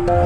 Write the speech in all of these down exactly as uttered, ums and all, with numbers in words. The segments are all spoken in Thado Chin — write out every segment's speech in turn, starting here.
Hichea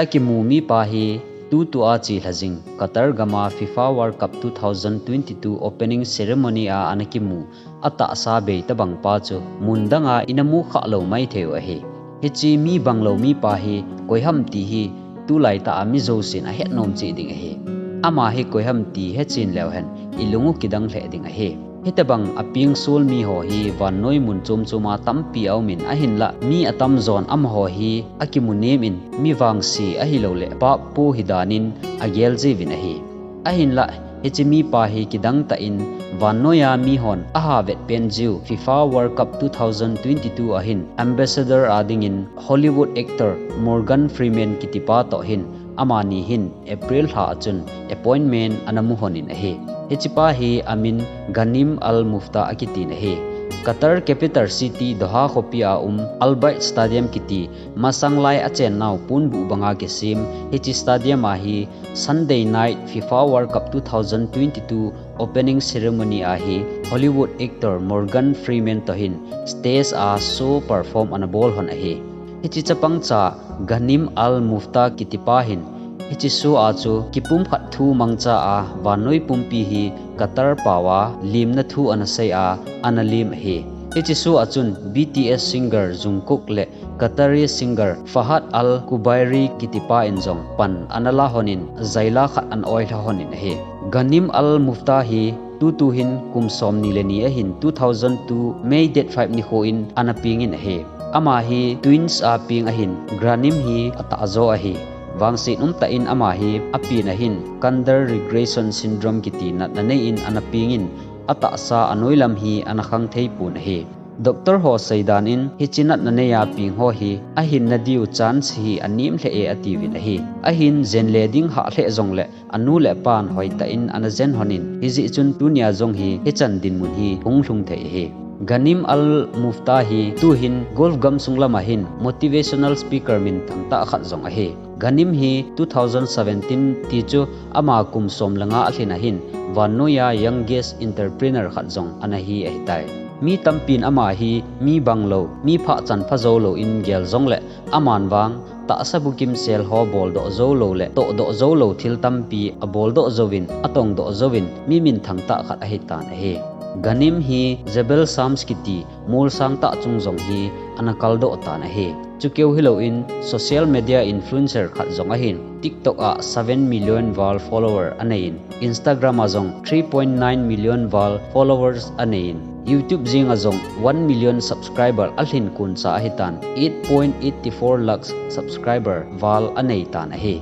kimu mipa hi tutua chelha jing Qatar gama FIFA World Cup two thousand twenty-two opening ceremony a ana kimu atahsa bei tabang pa chu mun danga ina mu khah lou maithei u ahi. Hiche mi banglou mipa hi koiham ti hi tulaitah a mi jousen ahet nom cheh ding ahi. Ama hi koiham ti hechen leu hen ilung u kidang lheh ding ahi. Hitobang apeng sol mi ho hi vannoi mun chom chom a tampi aumin ahinlah mi atamjon amaho hi akimu nemin mi vangse ahilouleh pap po hidan in agel jiuvin ahi. Ahinlah hiche mipa hi kidang tah in vannoiya mihon aha vetpen jiu FIFA World Cup two thousand twenty-two a hin ambassador a dingin Hollywood actor Morgan Freeman kitipa toh hin amani hin April lha a chun appointment ana mu lhonin ahi. Hichepa hi amin Ghanim Al Mufta akitin ahi. Qatar capital city Doha khopia um Al Bayt Stadium kiti masanglai achennau ponbuh banga kisem hiche stadium a hi Sunday night FIFA World Cup two thousand twenty-two opening ceremony a hi Hollywood actor Morgan Freeman toh hin stage a show perform ana bol lhon ahi. Hiche chapangcha Ghanim Al Mufta kitipa hin hiche show a chu kipumkhat thu mangcha a vannoi pumpi hi Qatar paova lemna thu ana sei a ana lem ahi. Hiche show a chun B T S singer Jungkook le Qatari singer Fahad Al Kubairi kitipa in jong pan ana la lhonin jaila khat ana oilha lhonin ahi. Ghanim Al Mufta hi tutu hin kum somni le ni ahin two thousand two May date five nikho in ana pengin ahi. Ama hi twins a peng ahin Ghanim hi atahjo ahi. Vangset umtah in ama hi apen ahin Kandar regression syndrome kiti natna nei in ana pengin atahsa anoilam hi ana khangthei pon ahi. Doctor ho seidan in hiche natna neiya peng ho hi ahinna diu chance hi anem lheh e atiuvin ahi. Ahin jen le ding hah lheh jongleh anu le apan hoitah in ana jen lhonin hijeh chun tunia jong hi hichan dinmun hi hung lhung thei ahi. Ghanim Al Mufta hi tuhin Gulf gamsung lama hin motivational speaker minthang tah khat jong ahi. Ghanim hi two thousand seventeen ti chu ama kum som le nga alhin a hin vannoiya youngest entrepreneur khat jong ana hi ahitai. Mi tampin ama hi mi banglou, mi phahchan phajoulou in gel jongleh aman vang tahsa bukim sel ho boldoh joulou le tohdoh joulou thil tampi aboldoh jouvin, atongdoh jouvin mi minthang tah khat ahitan ahi. Ghanim hi Jebel Shams kiti molsang tah chung jong hi ana kaldoh tan ahi. Chukeu hilouvin social media influencer khat jong ahin TikTok a seven million val follower aneiyin, Instagram a jong three point nine million val followers aneiyin, YouTube jenga jong one million subscriber alhin koncha ahitan eight point eight four lakhs subscriber val aneitan ahi.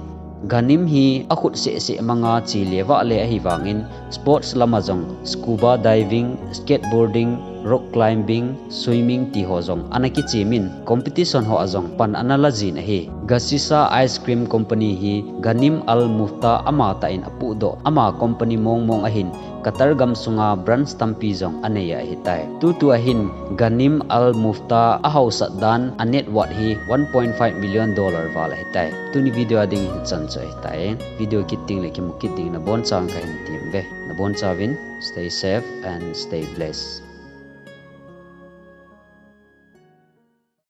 Ghanim hi akhut sehseh manga che le vah le ahivangin sports lama jong scuba diving, skateboarding, rock climbing, swimming ti ho jong ana kichemin competition ho a jong pan ana lajin ahi. Gasisa Ice Cream Company hi Ghanim Al Mufta amatah in apuhdoh ama company mongmong ahin Qatar gamsunga branch tampi jong anei ahitai. Tutu ahin Ghanim Al Mufta ahaosat dan a net worth hi one point five million dollar val ahitai. Tuni video a ding hichan chu ahitai. Video kit ding le kimu kit ding nabonchauvin kahin temve. Nabonchauvin stay safe and stay blessed.